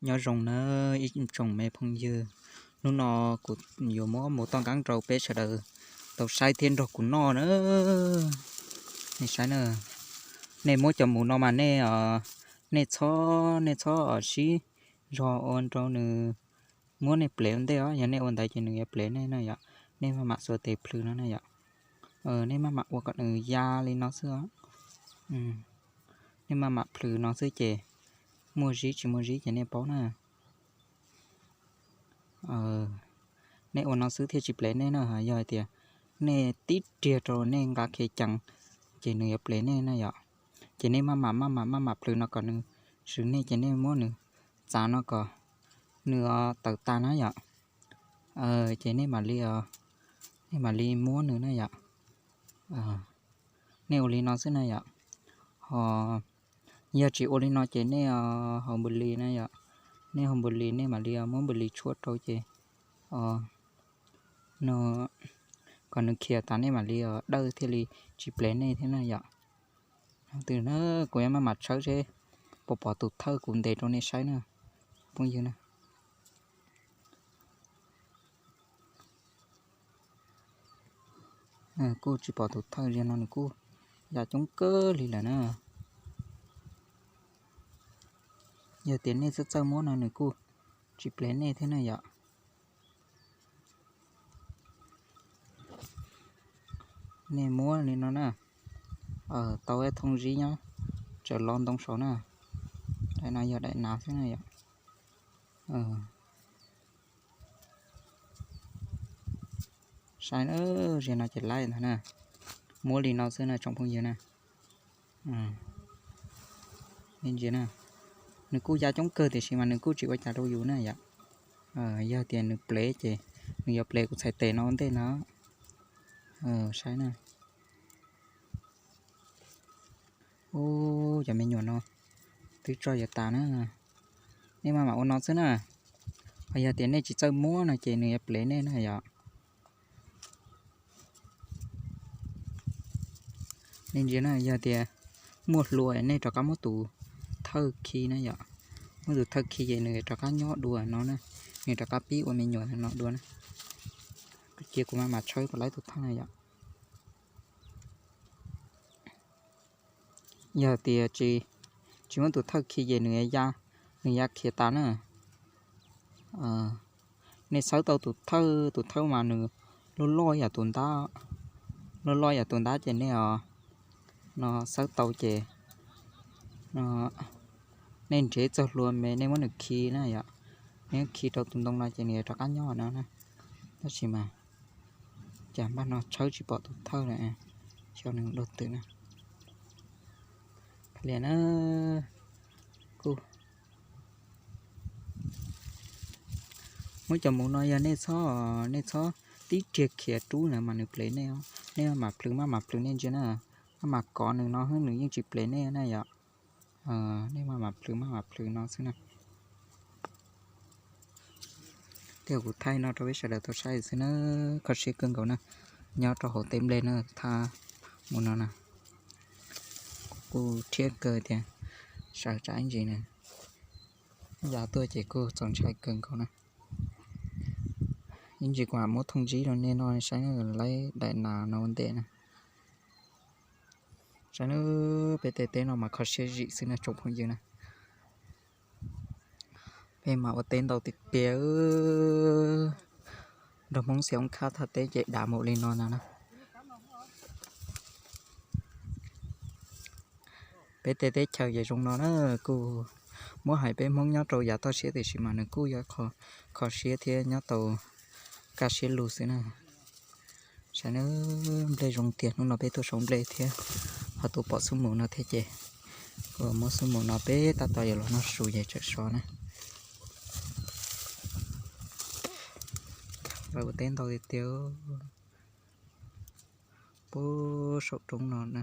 Nyob zoo na ib tsoom me phooj ywg, hnub no kuv yuav muab mus toj nqeeb rau peb sawv daws tau saib thiab nrog kuv noj na. Nej saib na, nej muab cov mus no mas nej, nej txhob, nej txhob sib zog ua rau nws muab nej plev ua ntej os, yog nej ua ntawd ces nws yuav plev nej na yom. Nej maj mam xuas tes plhws no na yom. Nej maj mam ua kom nws ya li no xwb os. Nej maj mam plhws no xwb ces muaj zib tsis muaj zib ces nej paub na. Nej ua no xwb thiaj tsis plev nej na, yog hais tias nej tib riag rau nej nqa khiav ceev ces nws yuav plev nej na yom. Ces nej maj mam maj mam maj mam plhws no kom nws swm nej ces nej muab nws txav no kom nws tawm tas na yom. Ces nej mam li, nej mam li muab nws na yom. Nej ua li no xwb na yom. Ho yog tsis ua li no ces nej haus npus lis na yom. Nej haus npus lis nej mam li muab npus lis tshuab rau ces no kom nws khiav tas nej mam li dawj thiaj li tsis plev nej thiab na yom. Twb na, kuv yuav maj mam tshawb seb puas pom tus thawj kuv ntes rau nej saib na, phooj ywg na. Kuj tsis pom tus thawj, zaum no nws kuj ya coob kawg li lawm na. Yog tias nej txawj txawj muab no nws kuj tsis plev nej thiab na yom. Nej muab li no na, tau ib thooj zib nyob, tseem lo ntoo saud na. Daim no yog daim nav xwb na yom. Saib, zaum no ces laib ntag na. Muab li no xwb na tsoom phooj ywg na. Ntsia na, nws kuj ya coob kawg tiam sis mas nws kuj tsis ua cas rau yus na yom. Yog tias nws plev ces nws yuav plev kuv txhais tes no ua ntej no. Saib na. Ub, cov me nyuam no twb tso yuav tas na. Nej maj mam ua no xwb na. Ho yog tias nej tsis txawj muab no ces nws yuav plev nej na yom. Nej ntsia na, yog tias muaj hlua nej rov qab muab tus thawj khi na yom. Muab tus thawj khi ces nws rov qab nyob dua no na, nws rov qab pib ua me nyuam no dua na. Cia kuv maj mam tshawb kom laib tus thawj na yom. Yog tias tsis, tsis muab tus thawj khi ces nws ya, nws ya khiav tas na. Nej xawb tau tus thawj, tus thawj mas nws loj loj yam tus ntab, loj loj yam tus ntab ces nej no xawb tau ces nej nrhiav txoj hlua me nej muab nws khi na yom. Nej khi rau tus ntoo no ces nws rov qab nyob no na. Tab sis mas cas npaj no tshawb tsis pom tus thawj lawm, xyov nws dua twg na. Liam na, kuj muab cov mus no yog nej txhob, nej txhob tib riag khiav rub na mas nws plev nej os. Nej maj mam plhws maj mam plhws nej ntsia na, maj mam kov nws no xwb nws yeej tsis plev nej na yom. Nej maj mam plhws maj mam plhws no xwb na. Thiab kuv thaij no rau peb sawv daws tau saib xwb na, kho siab kawg nkaus na. Nyob rau hauv teb nplej na, thaj mus no na, kuj rhiab kawg tias sawv tsees ib ntsis na, ya tuaj ces kuj txaus ntshai kawg nkaus na. Ib ntsis kuv mam muab thooj ntsib rau nej noj saib, laib daim nas no ua ntej na. Saib na, peb tej teb no mas kho siab zim xwb na tsoom phooj ywg na. Peb mas ua teb ntau tiag tiag, nrog Hmoob Xyooj Khab thaj teb ces dav mus li no na. Peb tej teb chaws ces zoo no na, kuj muab hais peb Hmoob nyob rau yav toj siab tiam sis mas nws kuj yog kho siab thiab nyob tau kaj siab lug xwb na. Saib na, nplej zoo tiag, hnub no peb tuaj sau nplej thiab ho tuaj pom xub mus no thiab ces kuv muab xub mus no peb tab tom yuav los noj su ces tsawm so na. Lawv ua teb ntau tiag tiag puag saum roob no na.